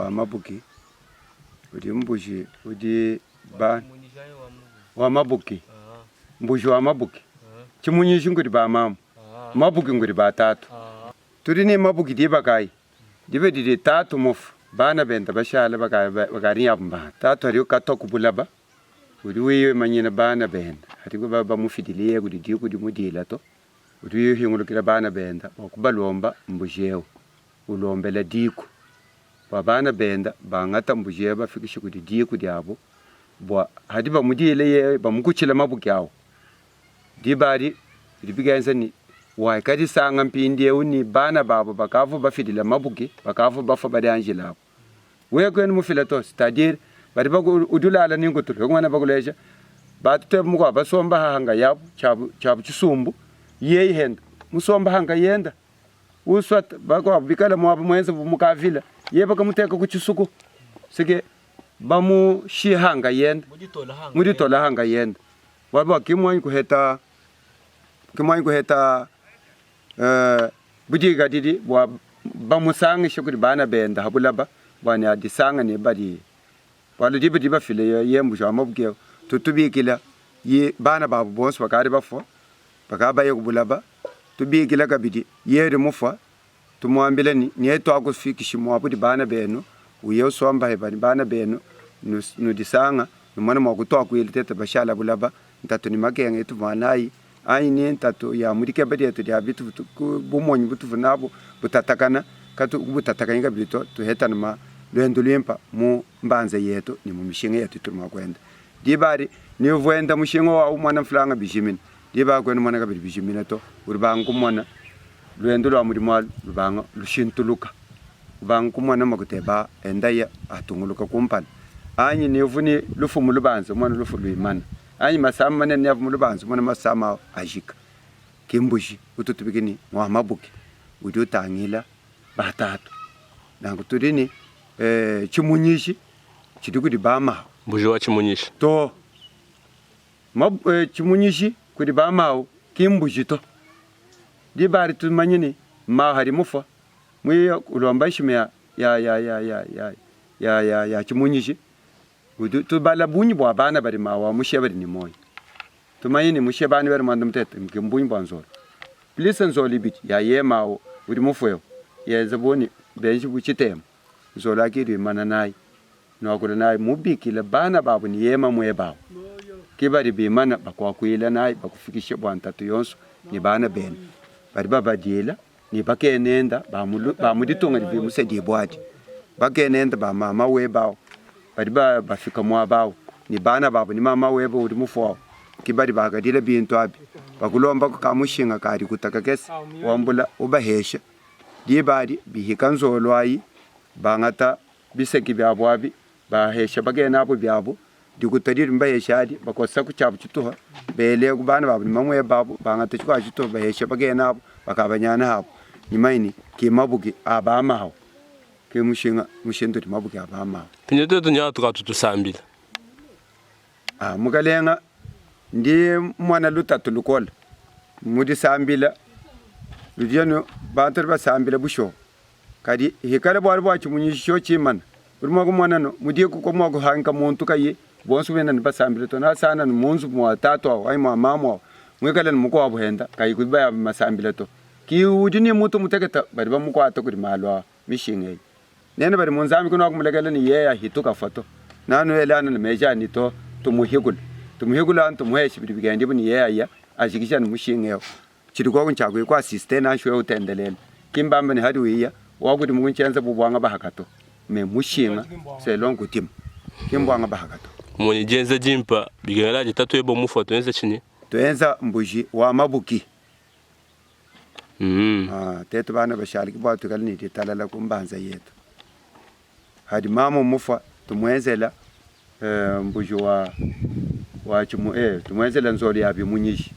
wa mabuki udi mbuji udi ba wa mabuki mbuji wa mabuki tshimunyishi nkudi ba mamu mabuki nkudi ba tatu tudi ne mabuki diba kayi diba didi tatu mufu bana benda bashala bakadi yabu mbana tatu adi ukatua ku bulaba udi wimanyina bana benda adi bamufidiliye kudi diku dimudila to udi uhingulukila bana benda bua kubalomba mbuji eu ulombela diku bua bana benda bangata mbuji eu bafikishe kudi diku diabu bua hadi bamudile yeye bamukutshila mabuki au diba adi bidi bikenza ne wakadisanga mpindieu ne bana babu bakavua bafidila mabuki bakavua bafua badianjila abu wewe kuena mufila to c'est-à-dire badi baku udi ulala ne nkutulu wewe bakuleja batu mukuabu basomba hanga yabu tshiabu tshiabu tshisumbu yeye henda musomba hanga yenda uswata bakuabu bikala muabu muenze bu mukavila ye bakamuteka ku tshisuku seke bamushihanga yenda muditola hanga yenda bualu bua kimwanyi kuheta kimwanyi kuheta budikadidi bua bamusangishe kudi bana benda ha bulaba bua ne adisanga ne badi bualu diba didi bafile ye mbuji wa mabuki eu tutubikila ye bana babu bonso bakadi bafua bakadi baye ku bulaba tubikila kabidi yeye mufua tumuambila ne nye tuakufikishi mua kudi bana benu uye usomba heba ne bana benu nudisanga numone mua kutuakuila tete bashala bulaba ntatu ne makenga etuvua nayi anyi ne ntatu ya mu dikeba dietu dia bitu bumonyi butuvua nabu butatakana katu butatakanya kabidi to tuhetana ma luendu luimpa mu mbanza yetu ne mu mishinga yetu itudi mua kuenda diba adi nivuenda mushinga wa umona mfulanga bijimina diba adi kuena umona kabidi bijimina to udi banga kumona luendu lua mudimu alu lubanga lushintuluka ubanga kumona makuta eba enda ya atunguluka kumpala anyi nivu ni lufu mu lubanza umona lufu luimana anyi masama manene avua mu lubanza umona masama au ajika ke mbuji ututubike ne ngua mabuki udi utangila batatu nanku tudi ne tshimunyishi tshidi kudi bamawu Mbuji wa tshimunyishi. To tshimunyishi kudi bamawu ki mbuji to diba adi tumanye ne mawu adi mufua muye ulomba nshima ya ya ya ya ya ya ya ya ya tshimunyishi udi tubala bungi bua bana badi mawu a mushiya badi ne muoyo tumanye ne mushiya bana badi muanda mutekete ke mbungi bua nzolo plus nzolo ibidi ya ye mawu udi mufue eu yenza bu ne benji bu tshitema nzolo akidi imana nayi nuakula nayi mubikile bana babu ne ye mamuebe awu ke badi bimana bakuakuila nayi bakufikishe bua ntatu yonso ne bana benu badi babadila ne bakenenda ba mu ditunga didi musedibua adi bakenenda ba mama webe awu badi bafika muaba awu ne bana babu ne mama webe udi mufue awu ke badi bakadila bintu abi bakulomba ka mushinga ka dikuta kakese wambula ubahesha diba adi bihika nzolo ayi bangata biseki biabu abi bahesha bakenabu biabu dikuta didi mbahesha adi bakosaku tshiabu tshituha beleku bana babu ne mamuebe abu bangata tshikuabu tshituha bahesha bakenabu bakabanyana abu nyuma ke mabuki a bamawu ke mushinga mushindu udi mabuki a bamawu. Pinye tuetu nya tukatu tusambila. Ah, mukalenga ndi mwana lutatu lukola mu disambila ludi anu bantu badi basambila bushuwa kadi hikale bualu bua tshimunyishi tshio tshimana udi mua kumona no mu diku kwa mua kuhanka muntu kayi bonso bena ne basambila to nasana ne mu nzubu mua tatu awu anyi mua mamu awu muikale ne mukuabu henda kayi kubaya masambila to ki udi ne mutu muteketa badi bamukuata kudi malu a mishinga eyi nene badi mu nzambi kuna kumulekela ne yeye ahituka fua to nanu elana ne meji ani to tumuhikula tumuhikula anu tumuheshe bidi bikenda ne yeye aya ajikisha ne mushinga eu tshidi koku ntshiakuyi ku assiste nansha wewe utendelela ki mbamba ne hadi wiya wakudi mukuntshienza bu buanga bahaka to me mushinga selon kutima ki mbuanga bahaka to Mwenye dienza dimpa bikengela adi tatu ebe mufua tuenze tshinyi? Tuenza mbuji wa mabuki. Ah, tetu bana bashaliki bua tuikale ne ditalala ku mbanza yetu hadi mamu mufua tumuenzela mbuji wa wa tshimu tumuenzela nzolo ya bimunyishi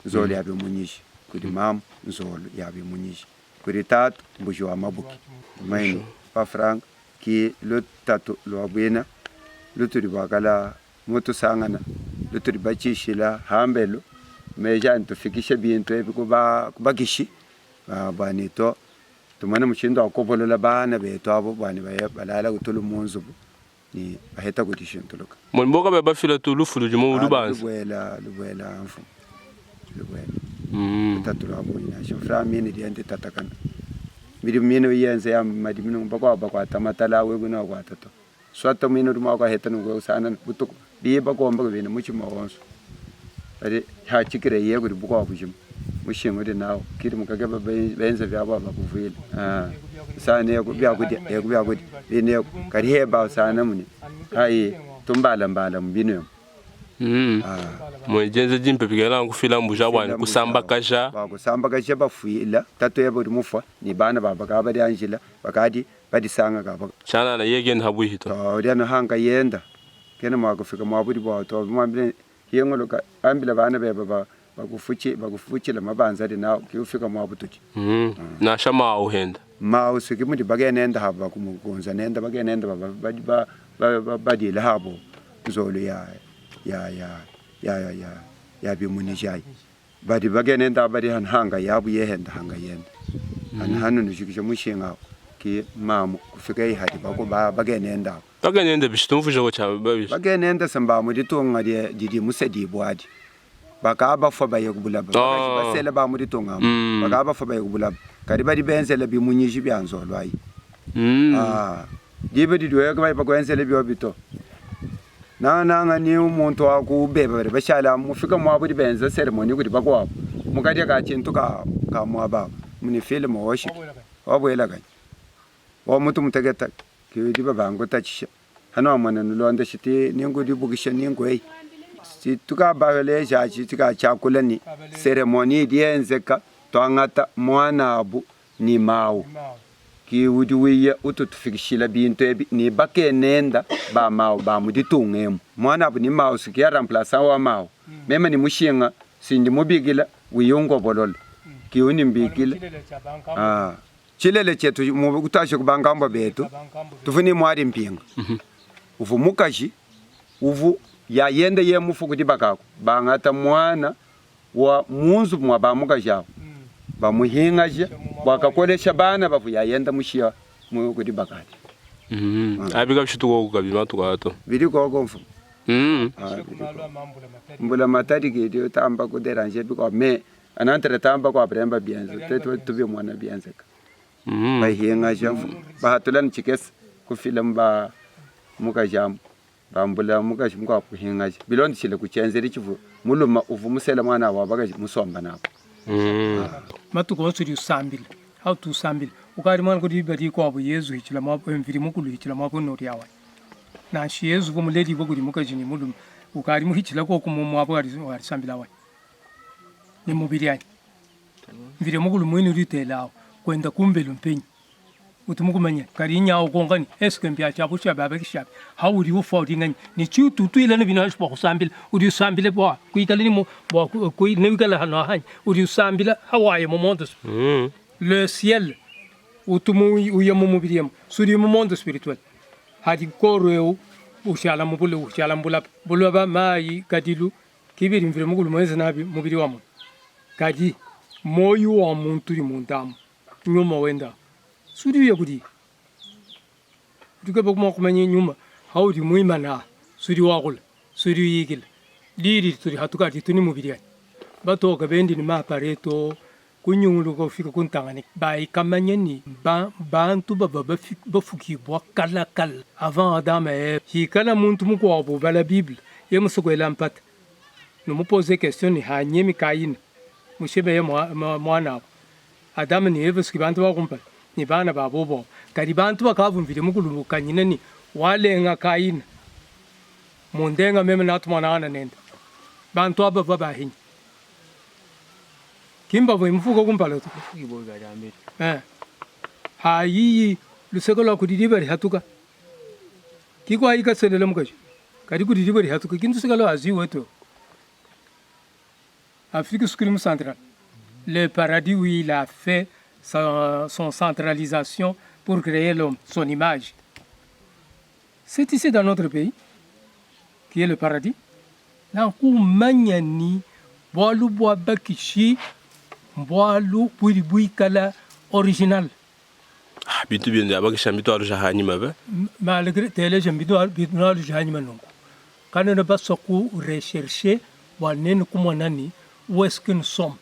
nzolo ya bimunyishi kudi mamu nzolo ya bimunyishi kudi tatu mbuji wa mabuki maini pa franc ki lutatu lua buina lutudi buakala mutusangana lutudi batshishila hambelu meji ani tufikishe bintu ebi ku bakishi bua ne to. Tumone mushindu wa kukopolola bana betu abo bua ne baye balala tulu mu nzubu ne baheta kudishintuluka. Moni boka baya bafila tu lufu ludi mu lubanza. Lubuela lubuela mfumu lubuela. Lutatu lua bungi nansha mfra mine diende tatakana. Midimu mine uyenze ya madimu nunku bakuabu bakuata matala wewe kuena wakuata to. Swata muine udi mua kuaheta nunku wewe usana butuku biba kuomba kabidi ne mutshima wonso. Kadi hatshikila iye kudi bukuabu bujima mushinga udi nawu kidi mukakeba benza biabo abakuvuila usana eku biakudia eku biakudia bine eku kadi heba usana mune hayi tumbalambala mu binu emu. Mwe dienza dimpe bikengela kufila mbuja bua kusambakaja. Bua kusambakaja bafuila tatu ebe udi mufua ne bana babo bakadi badianjila bakadi badisanga kaba. Tshianana yeye kena habuihi to. To udi anu hanga yenda kena mua kufika muaba udi bua to. Muambile hinguluka ambila bana bebe ba bakufuchi bakufutshila mabanza adi nao ki ufika muaba tudi. Nansha mawu henda. Mawu suki mudi bakenenda habo bakumukunza nenda bakenenda baba badi ba ba badila habo nzolu ya ya ya ya ya ya bimunijai badi bakenenda badi hanga yabu yehenda hanga yenda hanu hanu nujikisha mushinga awo ki mamu kufika ihadi bako ba bakenenda abo Bakenenda bishi tumvuija ko tshia babishi. Bakenenda samba mu ditunga didi musedibua adi bakaba bafua baye kubulaba bakaji basela ba mu ditunga amu bakaba bafua baye kubulaba kadi badi benzela bimunyiji bia nzolu ayi diba didi wewe kabayi bakuenzela biobi to nangananga ni muntu wa ku beba badi bashala amu mufika muaba udi benza ceremonie kudi bakuabu mukadia ka tshintu ka ka muaba awu muni film woshiki wabuelakanyi wa mutu muteketa ki udi babanga kutatshisha hanu amona nulondesha ti ningu dibukisha ningu eyi tukabaleja atshi tukatshiakula ni ceremonie idi yenzeka tuangata muanabu ni mawu ki udi wiya ututufikishila bintu ebi ni bakenenda ba mawu ba mu ditunga emu muanabu ni mawu suki ya remplaçant wa mawu meme ni mushinga sindi mubikila wiya ungobolola ki uni mbikila tshilele tshietu mu kutasha ku bankambua betu tuvu ni muadi mpinga uvu mukaji uvu yayenda ye mufu kudi bakaku bangata muana wa munzubu mua ba mukaji abu bamuhingaja bua kakolesha bana bavu yayenda mushiya mu kudi bakadi. Abi kabishitu koku kabi matuku aa to. Bidi koko mfumu. Mbula matadi kidi utamba ku deranger bikuabu mais anantere tamba kua bremba bienza tetu tubimona bienzeka. Bahingaja mfumu bahatula ni tshikese kufila mu ba mukaji amu bambula mukaji mukuabu kuhingaja bilondeshile ku tshienzedi tshivua muluma uvua musela muana wa bakaji musomba nabu. Matuku onso udi usambila hautu usambila ukadi muana ku diba dikuabu Yezu hitshila muaba mvidi mukulu hitshila muaba unudi awa nansha Yezu uvua muledibue kudi mukaji ne mulume ukadi muhitshila koku mu muaba wa disambila awa ne mubidi anyi mvidi mukulu muine udi utela awu kuenda kumbelu mpenyi utu mukumanya kadi nyawu konka ne eske mbia tshia bushabi aba kishabi haudi ufua udi nganyi ne tshiutu utuila ne binu bua kusambila udi usambila bua kuikala ne mu bua ne wikala hano hanyi udi usambila hawaye mu monde le ciel utu mu uya mu mubidi emu sudi mu monde spirituel hadi koro eu ushala mu bule ushala mbulaba bulaba mayi kadilu kibidi mvile mukulu muenze nabi mubidi wa muntu kadi moyo wa muntu udi mundamu nyuma wenda sudi uya kudi utukeba kuma kumanya nyuma haudi muimana sudi wakula sudi uyikila lili tudi hatukadi tuni mubidi anyi batoka bendi ni mapareto kunyunguluka ufika kuntangani baikamanya ni ba, bantu baba bafukibua kala kala avant Adam et Eve hikala muntu mukuabu ubala bible ye musukuela mpata numupose question ni hanyemi kayina mushebeye muanabu Adam ne Eve suki bantu bakumpala ni bana ba bobo kadi bantu bakavumvile mukulu kanyina ni walenga kayina mundenga meme natumwana nenda bantu aba babahinya kimba bwe mufuko kumpala tu hayiyi luseko lwa kudiliba lihatuka kiko ayikaselela mukaji kadi kudiliba lihatuka kintu sikalo aziwe to Afrique Supreme centrale le paradis où il a fait son centralisation pour créer l'homme, son image. C'est ici dans notre pays, qui est le paradis. Nanku manya ni bualu bua bakishi bualu budi buikala original. Ah, bintu biende abakisha mbitualuja hanyima be. Malgré teleja mbitualuja hanyima nunku. Kanena basua ku rechercher bua nenu kumona ni où est-ce que nous sommes.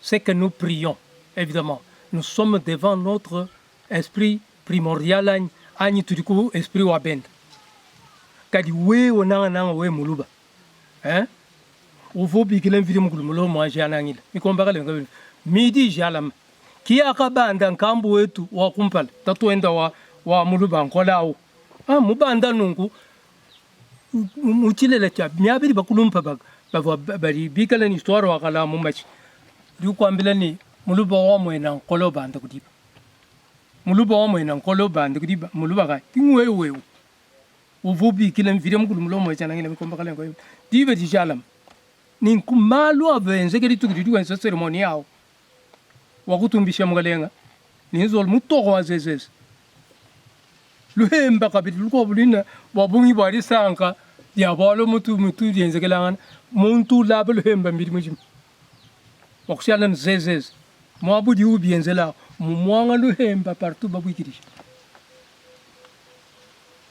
C'est que nous prions, évidemment. Nous sommes devant notre esprit primordial anyi, anyi tudi ku esprit wa benda. Kadi wewe nangananga wewe muluba, hein? Uvua ubikila Mvidi Mukulu mulomo wa Janangila mikombakale ngabili midi ijalama kiyakabanda nkambu wetu wa kumpala tatuenda wa, wa muluba nkola awu ah, mubanda nunku mu tshilele tshia miabidi bakulumpa bavua badi bikale ne histoire wa kala mu mashi ndi kuambila ne muluba wa muena nkola ubanda kudiba muluba wa muena nkola ubanda kudiba muluba kayi ki ngwewe wewe uvua ubikila Mvidi Mukulu mulomo wa tshianangila mikomba kale diba dijalama ninku malu avua enzeke dituku didi wenza cérémonie awu wa kutumbisha mukalenga ne nzolo mutoko wa zezeze Luhemba kabidi lukuabu luine bua bungi bua disanka dia bualu mutu mutu dienzekelangana, muntu ulaba luhemba mbidi mujima bua kushala ne zezeze muaba udiwu bienzela mumuanga luhemba partout babuikidija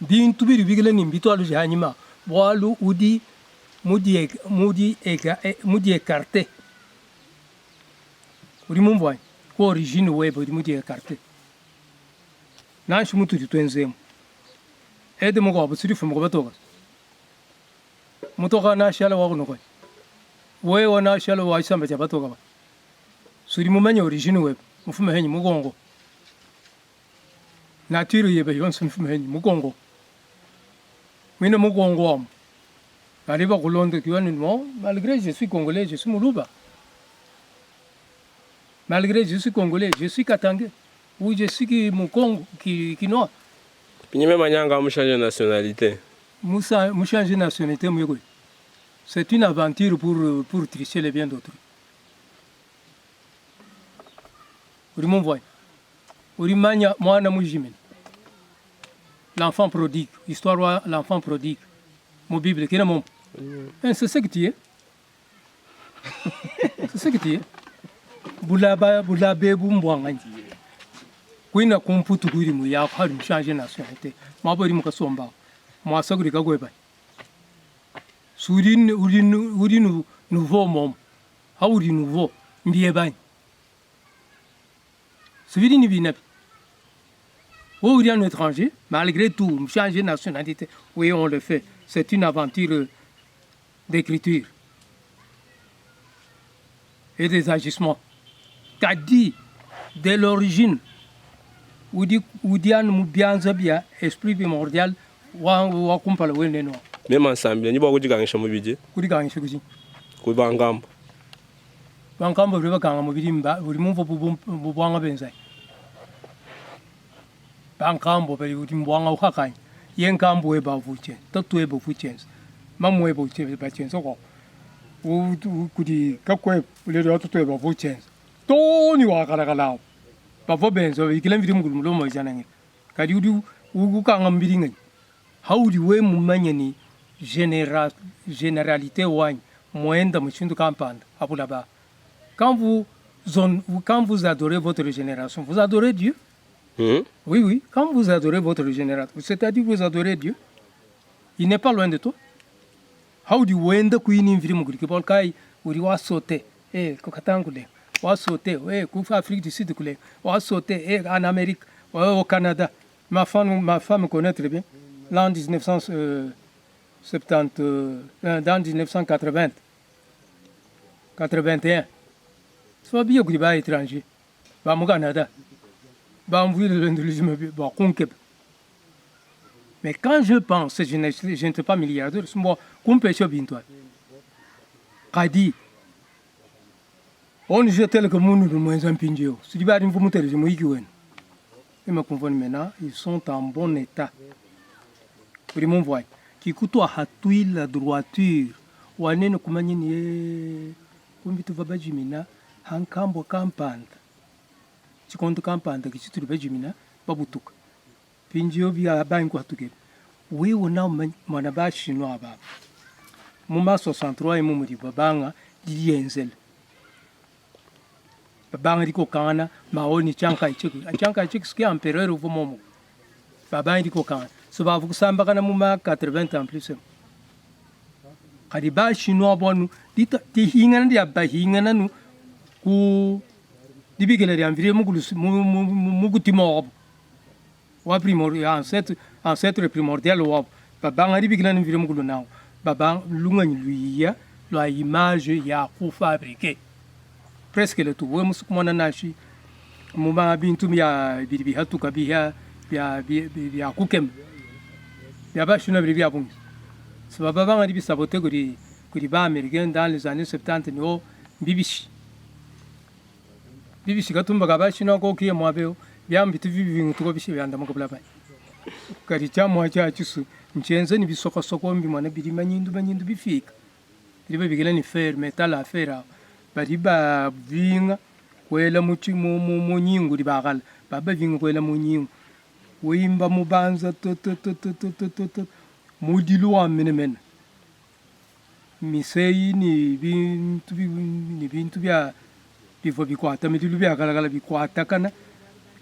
bintu bidi bikale ne mbitualuja anyima bualu udi mudi mudi mudi ecarte udi mumvua anyi ku origine webe udi mudi ecarte. Nansha mutudi tuenza emu, ede mukuabu si difuma ku batoka. Mutoka nashala wa kunokola wewa nashala wa tshisamba tshia batoka ba sudi mumanye origine webe mufume henyi mu Congo. Nature yebe yonso mifume henyi mu Congo. Mwine mu Congo amu badi bakulonda kiwa ni non malgre je suis congolais je suis muluba. Malgre je suis congolais je suis katangais. Ou je suis ki mukongo ki kinois. Pinyime manyanga mu changer nationalite. Musa mu changer nationalite muye kwe. C'est une aventure pour pour tricher les biens d'autrui. Uri mumvua anyi? Uri manya mwana mujimine. L'enfant prodigue, histoire wa l'enfant prodigue mu Bible kena momu. Eh, c'est ce que tu es. C'est ce que tu es. Bulaba bulabe ebu mbuanganyi. Kuina ku Mputu kudi muyaku hali mu changer nationalite. Muaba udi mukasomba muasa kudi kakueba. Si udi udi udi nouveau momu. Haudi nouveau mbiebanyi. Si bidi ni binabi. Wewe udi un étranger, malgré tout, changer nationalité, oui on le fait. C'est une aventure d'écriture et des agissements. Kadi de l'origine udi udi anu mu bianza bia esprit primordial wa wa kumpala wende no. Mema nsambila ndi bua kudikangisha mubidi. Kudikangisha kutshinyi? Ku bankambua. Bankambua badi bakanga mubidi mba udi mumvua bu bu buanga benzayi. Bankambua badi udi mbuanga ukakanyi ye nkambua webe avua utshienza tatu webe uvua utshienza mamu webe batshienza kuabu kudi kakuebe uledi wa tatu webe avua utshienza too ne wakalakala awu bavua benza babikila Mvidi Mukulu Mulomba Maweja-Nangila kadi udi ukanga mubidi nganyi? Haudi wewe mumanye ne generalite wanyi muenda mushindu kampanda abulaba quand vous quand vous adorez votre generation vous adorez Dieu Oui, oui, quand vous adorez votre générateur, c'est-à-dire vous adorez Dieu, il n'est pas loin de toi. Haudi wenda kuini mviri mugurike bol kai uri wa sauter eh ko katangule wa sauter eh ku Afrique du Sud kule wa sauter eh en Amérique au Canada. Ma femme connaît très bien. L'an 1970 dans 1980 81 so biye kudi ba étranger ba mu Canada bamvuile luendu lujima bua kunkeba. Mais quand je pense, je n'étais pas milliardaire, bua kumpesha bintu abi. Kadi ONG tel que munudi muenza mpindieu, sudi badi mvua muteleje muyiki wenu. Meme kumvua ne maintenant ils sont en bon etat. Udi mumvua anyi? Kikutua hatuila droiture wa nenu kumanya ne ee kumbi tuvua bajimina ha nkambua kampanda. Tshikondo kampanda ke tshitudi bajimina babutuka. Mpindieu biabangi kuhatukela, wewe naumanya mona ba chinois aba mu ma 63 emu mudi babanga didienzela. Babanga dikokangana Mao ne Chiang Kai-shek. Chiang Kai-shek si empereur uvua muomu. Babanga dikokangana. So bavua kusambakana mu ma 80 en plus. Kadi ba Chinois bonu dihingana dia bahingana nu ku dibikila dia mvidi mukulu mu kutima wabu wa primordial ancêtre ancêtre primordial wabu babanga dibikila ni mvidi mukulu nawu babanga lungenyi luiya lua image ya ku fabriquer presque le tout wewe musukumona nashi mu ma bintu bia bidi bihatuka bia bia bia kukema bia bashina bidi bia bungi so baba banga di bisabote kudi kudi ba américain dans les années 70 ni o mbibishi bibishi katumba ka bashina ko kiye mwabeo bya mbitu bibi tuko bishi byanda mukabula bai kadi chamwa cha chisu nchenze ni bisokosoko mbi mwana bidi manyindu manyindu bifika bidi babikila ni fer metal a fer badi bavinga kwela muchi mu mu mu nyingu di bakala baba vinga kwela mu nyingu wimba mubanza to to to to to to to to mudilu wa menemene miseyi ni bintu ni bintu bya bivua bikwata midilu byakalakala bikwatakana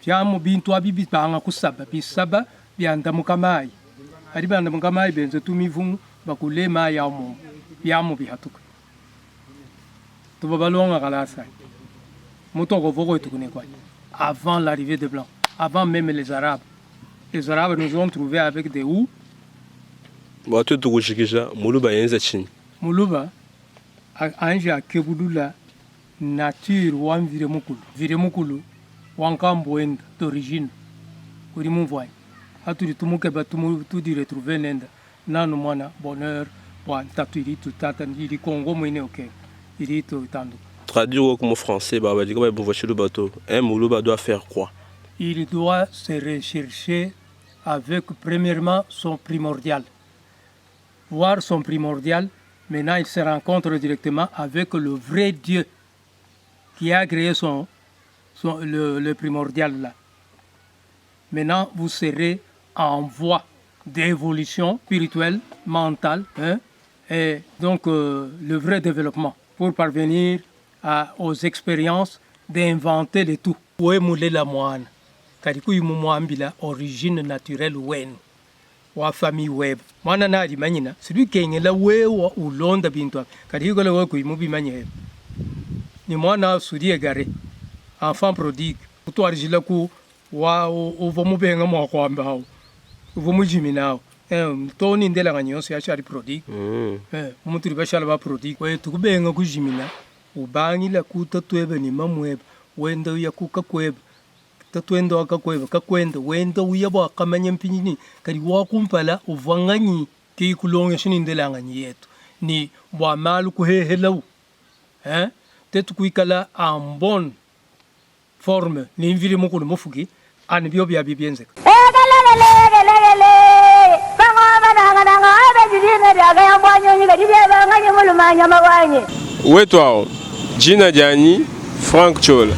byamu bintu abi bipanga kusaba bisaba byandamuka mayi adi bandamuka mayi benze tumivungu bakule mayi amu byamu bihatuka tuba balonga kalasa mutoko voko etukunekwa avant l'arrivée des blancs, avant même les arabes. Les arabes nous ont trouvés avec des houes. Bua tuetu kujikija muluba yenza tshinyi? Muluba anji akebulula nature wa mvire mukulu. Mvire mukulu wa nkambo wenda d'origine uri mumvuanyi atudi tumukeba tumu tudi retrouver nenda nanu mwana bonheur bua ntatu idi tutata idi Congo muine okenga idi tutanduka. Traduire comme français, bah, bah, bateau. Un muluba doit faire quoi? Il doit se rechercher avec premièrement son primordial. Voir son primordial, maintenant il se rencontre directement avec le vrai Dieu qui a créé le primordial là. Maintenant, vous serez en voie d'évolution spirituelle, mentale, hein, et donc le vrai développement pour parvenir aux expériences d'inventer le tout. We mulela mwana kadi kuyi mumwambila origine naturelle wenu wa famille webe mwana na alimanyina silwikengela wewa ulonda bintu abi kadi hikola we kuyi mubimanye hebe ni mwana sudi égaré enfant prodigue kutwarijila ku wa uva mubenga mwakwamba awo uva mujimina awo toni ndelanga yonso yashali prodigue. Mutuli bashala ba prodigue wetu kubenga kujimina ubangila kuta twebe ni mamwebe wenda uya kukakweba tatwenda wakakweba kakwenda wenda uya bwakamanya mpinyini kadi wakumpala uvanganyi kikulongesha ni ndelanganyi yetu ni bwa malu kuhehelau hein tetu kuikala en bonne forme ni mvili mukulu mufuki ani byo bya bibyenzeka. Wetu awo jina dianyi Frank Chola.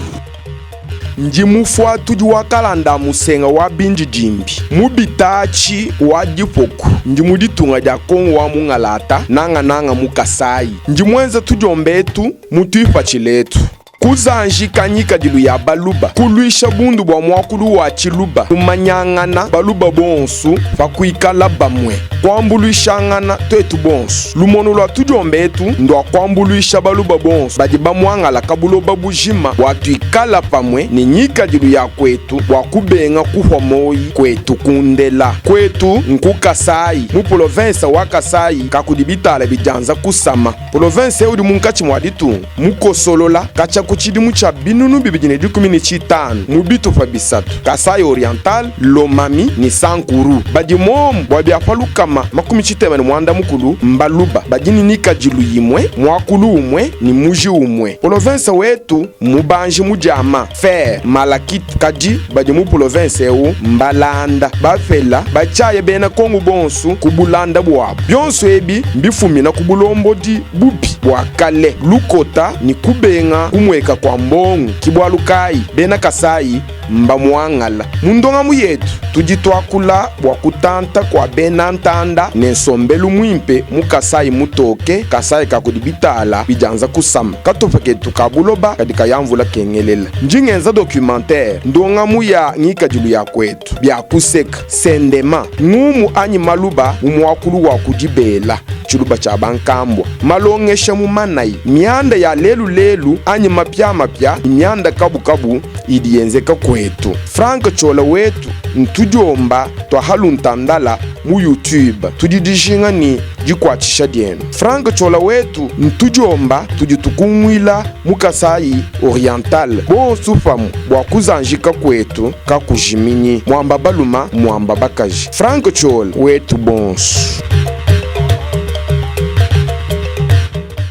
Ndi mufuatudi wa kalanda musenga wa bindidimbi mubitachi wa dipoku ndi mu ditunga dia Kongo wa mungalata nangananga mu Kasai ndi mwenza tudiombetu mutuipatshiletu kuzanjika nyikadilu ya baluba kulwisha bundu bua muakulu wa tshiluba kumanyangana baluba bonsu pakuikala bamue kuambuluishangana twetu bonsu lumono lua tudiombetu ndua kuambuluisha baluba bonsu badi bamuangala kabuloba bujima bua tuikala pamue ne nyikadilu ya kwetu bua kubenga kuhwa moyi kwetu kundela kwetu nku Kasai mu province wa Kasai kakudi bitala bidianza kusama province udi munkatshi mua ditunga mukosolola katshia ku tshidimu tshia 2015 mu bitupa bisatu Kasai Oriental, Lomami ni Sankuru badi momu bua biapa 390 mbaluba badi ni nikadilu yimwe muakulu umwe ni muji umwe province wetu mubanji mudiama fer malachite kadi badi mu province eu mbalanda bafela batshaye bena Kongo bonsu ku bulanda bwabu bionso ebi mbifumina ku bulombodi bubi bua kale lukota ni kubenga kumweka. Kupueka kua mbongo ki bualu kayi bena Kasayi mbamuangala. Mu ndongamu yetu tudi tuakula bua kutanta kua bena ntanda ne nsombelu muimpe mu Kasayi mutoke, Kasayi ka kudi bitala bidianza kusama, katupa ketu ka buloba kadi kaya mvula kengelela. Ndi ngenza documentaire, ndongamu ya ngikadilu ya kuetu, bia kuseka, sendema, ngumu anyi maluba mu muakulu wa ku dibela, tshiluba tshia bankambua, malongesha mu manayi, mianda ya lelu lelu anyi mapiamapia ne mianda kabukabu idi yenzeka kuetu. Franck Ciola wetu ntudiomba tua haluntandala mu YouTube. Tudi dijinga ni dikuatshisha dienu. Franck Ciola wetu ntudiomba tudi tukunguila mu Kasaï Oriental bonsu pamue bua kuzanjika kuetu kakujiminyi. Muamba baluma muamba bakaji. Franck Ciola wetu bonsu.